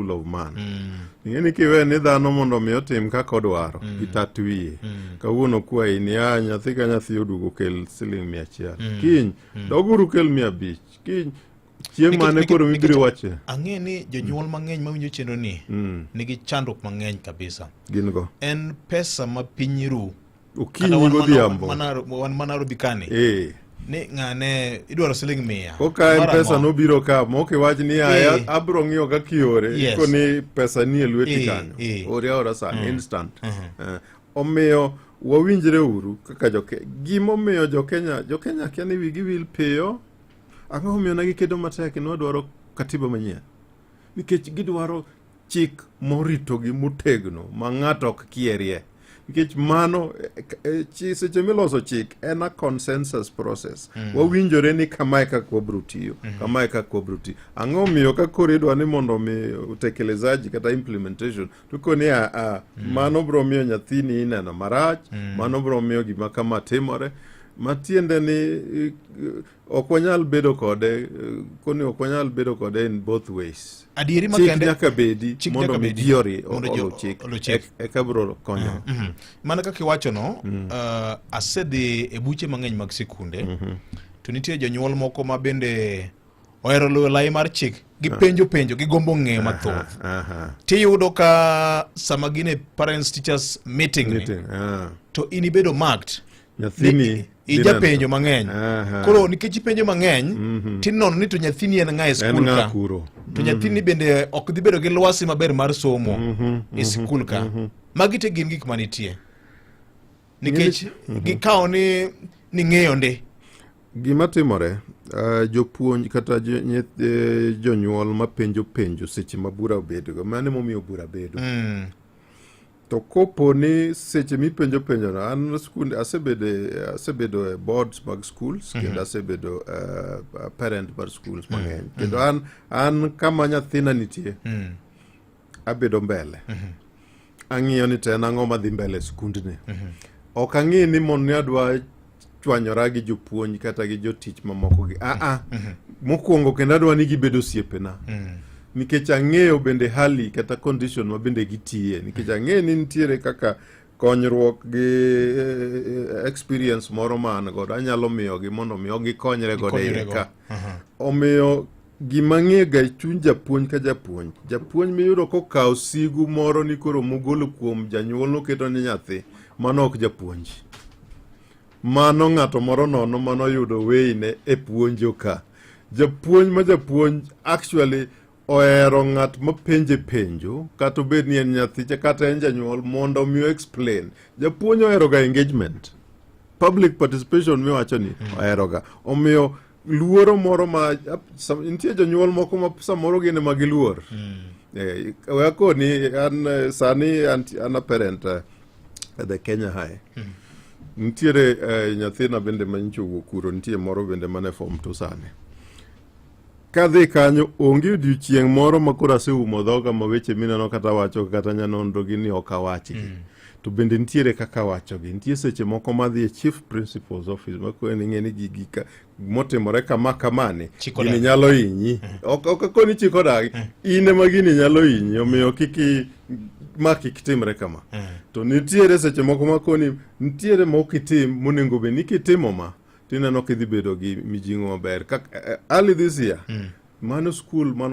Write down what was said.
rule of man. Ing'e ni kiwe ni dhano mondo mi otim kaka odwaro, gitat wiye. Kawuono kwayi ni a nyathi ka nyathi oduogo kel siling 100. Kiny doguru kel 500. Kiny chieng' mane koro mibiro wache. Ang'e ni jonyuol mang'eny mawinjo chenro ni nigi chandruok mang'eny kabisa. Gin go. En pesa ma piny ru. Okinyi Kata wan godhiambo. wan ma Nairobi kani. Ni ng'ane idwaro siling 100. Koka Mar M-Pesa ang'o? nobiro ka mok iwach ni aya abro ng'iyo kaka iore koni pesa ni e lweti kanyo. Ore aora sani instant. Omiyo wawinjre uru kaka jo gimomiyo jo Kenya kia ni wigi wil piyo. Ang'o momiyo ne gikedo matek ni wadwaro katiba manyien? Nikech gidwaro chik moritogi motegno ma ng'ato ok kierie. Nikech mano seche miloso chik en a consensus process. Wawinjore ni kamae kaka wabro tiyo, kamae kaka wabro tiyo. Ang'o miyo ka koro idwa ni mondo mi utekelezaji kata implementation to koni a mano bro miyo nyathini ineno marach, mano bro miyo gima kama timore. Matiende ni ok wanyal bedo kode koni ok wanyal bedo kode in both ways. Adieri Chik makende nyaka bedi chik mondo nyaka mi bedi. ji Mondo ji oluw chik oluw chik. Eka bro konyo. Mana kaka iwachono, asedhi e buche mang'eny mag sikunde to nitie jonyuol moko ma bende ohero luwo lai mar chik, gipenjo penjo, gigombo ng'eyo mathoth. Tiyudo ka sama gin e parents teachers meeting ni, Meeting, ah. to in ibedo marked Nyathini ni dhi ijapenjo neno. mang'eny. Koro nikech ipenjo mang'eny, tinono ni to nyathini en ng'a e En skul ng'a ka kuro? To nyathini bende ok dhi bedo gi lwasi maber mar somo e sikul ka. Magi te gin gik manitie nikech gikawo ni ng'eyo ndi. Gima timore, jopuonj kata jonyuol mapenjo penjo seche ma bura obedogo, mano emomiyo bura bedo. To kopo ni seche mipenjo penjono, an skunde asebedo e boards mag schools kendo asebedo parent mar schools mang'eny. Kendo an kama nyathina nitie, abedo mbele. Ang'iyo ni to en ang'o madhi mbele e skundni. Ok ang'i ni mondo ni adwa chwanyora gi jopuonj kata gi jotich mamoko gi. Ah. Mokwongo kendo adwa ni gibed osiepena. Nikech ang'eyo bende hali kata condition ma bende gitiye. Nikech ang'eyo ni nitiere kaka konyruok gi experience moro ma an godo anyalo miyogi mondo mi gikonyre godo e iye Gikonyre go. ka. Omiyo gima ng'e ga e chuny japuonj ka japuonj, japuonj miyudo kokawo sigu moro ni koro mogolo kuom janyuol noketo ni nyathi, mano ok japuonj. Mano ng'ato moro nono manoyudo weine e puonjo ka. Japuonj ma japuonj actually ohero ng'at mapenje penjo kata obed ni en nyathicha kata en janyuol mondo mi explain. Japuonj ohero ga engagement. Public participation miwacho ni ohero ga. Omiyo luoro moro ma nitie jonyuol moko ma samoro gin ema giluor. We akoni an sani an a parent at the Kenya High. Nitiere nyathina bende manyicho owuok kuro, nitie moro bende mane form 2 sani. Kadhi kanyo onge odiochieng' moro ma koro aseumo dhoga ma weche mineno kata wacho kata nyanonro gi ni ok awachgi. To bende nitiere kaka awachogi. Nitie seche moko madhi e chief principal's office makoni ing'e ni gigi ka motimore kama kamani Chik gini odagi. nyalo hinyi. Ok akoni chik odagi. In ema gini nyalo hinyi omiyo kik ma kik timre kama. To nitiere seche moko makoni nitiere ma ok itim monego bed ni kitimo ma tineno kidhi bedo gi mijing'o maber. Kak, early this year, mano school mano